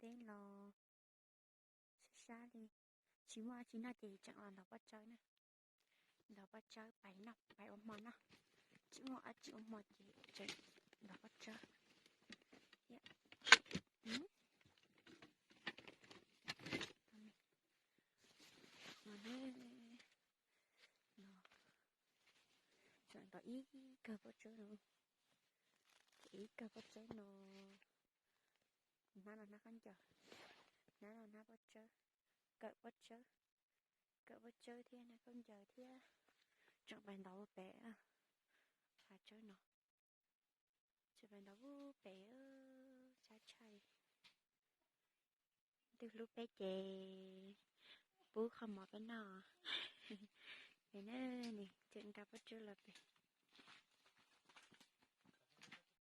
peb los sab sab li. Tsis muaj dab tsi noj ces tseem los ntov pob tsawb na. Ntov pob tsawb pais noj pais ua hmo noj. Tsis muaj dab tsi ua hmo ces tseem ntov pob tsawb thiab. No ne, no tseem ntov ib kawg pob tsawb no. Ces ib kawg pob tsawb no, hnab no hnab khaub ncaws, hnab no hnab pob tsawb, kawm pob tsawb, kawm pob tsawb thiab hnab khaub ncaws thiab. Tseem pais ntov ua pem, hav tsawb no, tseem pais ntov ua pem, sab tshaj li. Twg hlub peb ces pub qhov mov peb noj. Nws tseem nqa pob tsawb los pem.